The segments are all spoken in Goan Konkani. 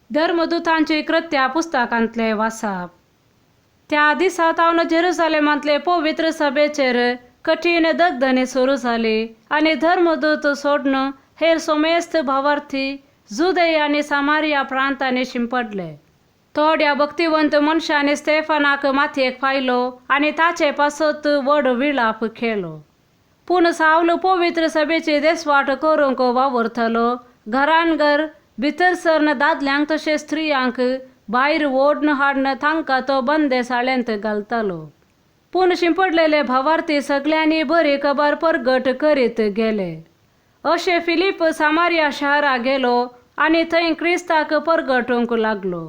धर्मदूतांची कृत्या पुस्तकांतले वासाप. त्या दिसा तावन जेरुसलेमांतले पवित्र सभेचेर कठीण दगदणी सुरू जाली आनी धर्मदूत सोडून हेर सोमेस्त भावार्थी जुदय आनी सामारिया प्रांतांनी शिंपडले. थोड्या भक्तिवंत मनशांनी स्टेफनाक मातयेक पायलो आनी ताचे पासत व्हड विळाप केलो. पूण सावल पवित्र सभेची देसवाट करूंक वावुरतालो. घरान घर भितर सरन दादल्यांक तशें स्त्रियांक भायर ओडून हाडून तांकां तो बंदेसाळेंत घालतालो. पूण शिंपडलेले भावार्थी सगळ्यांनी बरी खबर परगट करीत गेले. अशें फिलीप सामारिया शहरा गेलो आनी थंय क्रिस्ताक परगटूंक लागलो.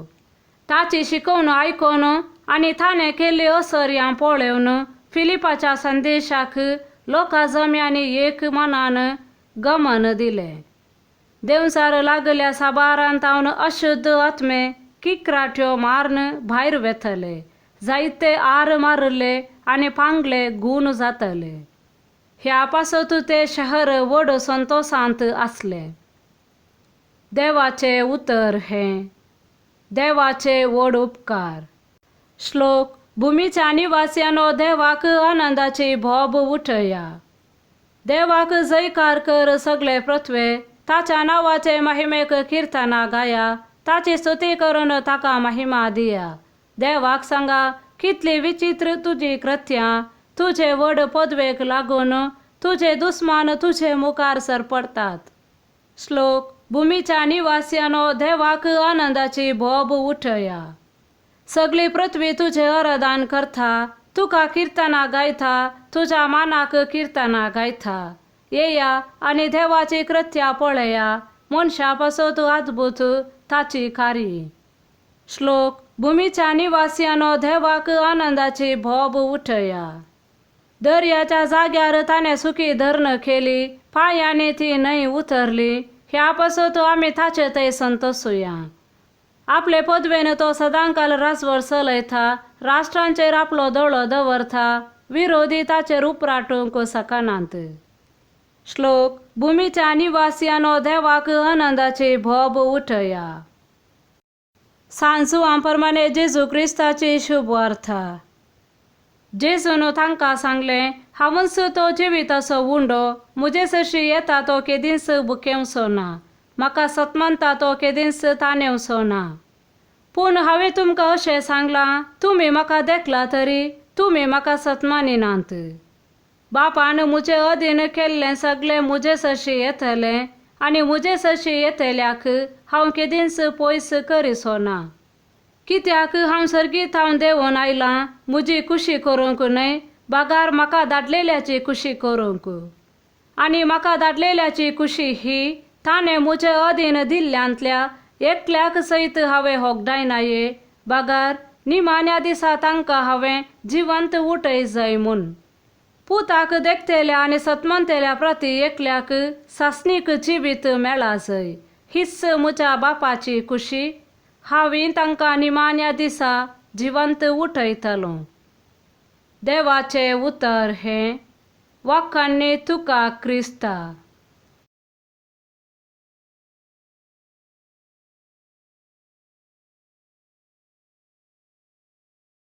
ताची शिकवण आयकून आनी ताणें केल्ली असर्यां पळोवन फिलिपाच्या संदेशाक लोकां जम्यांनी एक मनान गमन दिलें. देंवचार लागल्या साबारांत तावन अशुद्ध आत्मे किकराट्यो मारून भायर वेतले, जायते आर मारिल्ले आनी पांगले गूण जातले. ह्या पासत ते शहर व्हड संतोशांत आसले. देवाचें उतर हें. देवाचे व्हड उपकार. श्लोक. भुमीच्या निवासियानो देवाक आनंदाची भोब उठया. देवाक जयकार कर सगळे पृथ्वे, ताच्या नांवाचे महिमेक किर्तना गाया, ताची स्तुती करून ताका महिमा दिया. देवाक सांगा कितली विचित्र तुजी कृत्यां, तुजे व्हड पदवेक लागून तुजे दुस्मान तुजे मुखार सरपडटात. श्लोक. भुमीच्या निवासियानो देवाक आनंदाची भोब उठया. सगळी पृथ्वी तुजें आराधन करता, तुका किर्तना गायता, तुज्या मानाक किर्तना गायता. येया आनी देवाची कृत्या पळया, मनशा पासत अद्भुत ताची कार्य. श्लोक. भुमीच्या निवासियानो देवाक आनंदाची भोब उठया. दर्याच्या जाग्यार ताणें सुकी धरण केली, पांयांनी ती न्हंय उतरली. ह्या पासत आमी ताचे थंय संतोशुया. आपले पदवेन तो सदांकाल राजवट चलयता, राष्ट्रांचेर आपलो दोळो दवरता, विरोधी ताचेर उपराटूंक शकनात. श्लोक. भुमीच्या निवासियानो देवाक आनंदाची भोब उठया. सांजुआं प्रमाणे जेजू क्रिस्ताची शुभ वार्ता. जेजून तांकां सांगलें, हांवूच तो जिविताचो उंडो, म्हजे सरशी येता तो केदींच भुकेवचो ना, म्हाका सतमनता तो केदींच ताणेवचो ना. पूण हांवें तुमकां अशें सांगलां, तुमी म्हाका देखला तरी तुमी म्हाका सतमानिनात. बापान म्हजे अधीन केल्लें सगळें म्हजे सरशी येतलें आनी म्हजे सरशी येतल्याक हांव केदींच पयस करिचो ना. कित्याक हांव सर्गीत हांव देंवून आयलां म्हजी खुशी करूंक न्हय, बगार म्हाका धाडलेल्याची खुशी करूंक. आनी म्हाका धाडलेल्याची खुशी ही ताणें म्हजे अधीन दिल्ल्यांतल्या एकल्याक सयत हांवें होगडायनाये, बगार निमाण्या दिसा तांकां हांवें जिवंत उठय जाय म्हूण. पुताक देखतल्या आनी सतमनतल्या प्रती एकल्याक सासणीक जिवीत मेळा जाय, हीच म्हज्या बापाची खुशी. हांवें तांकां निमाण्या दिसा जिवंत उठयतलो. देवाचें उतर हें. वाखाणणी तुका क्रिस्ता.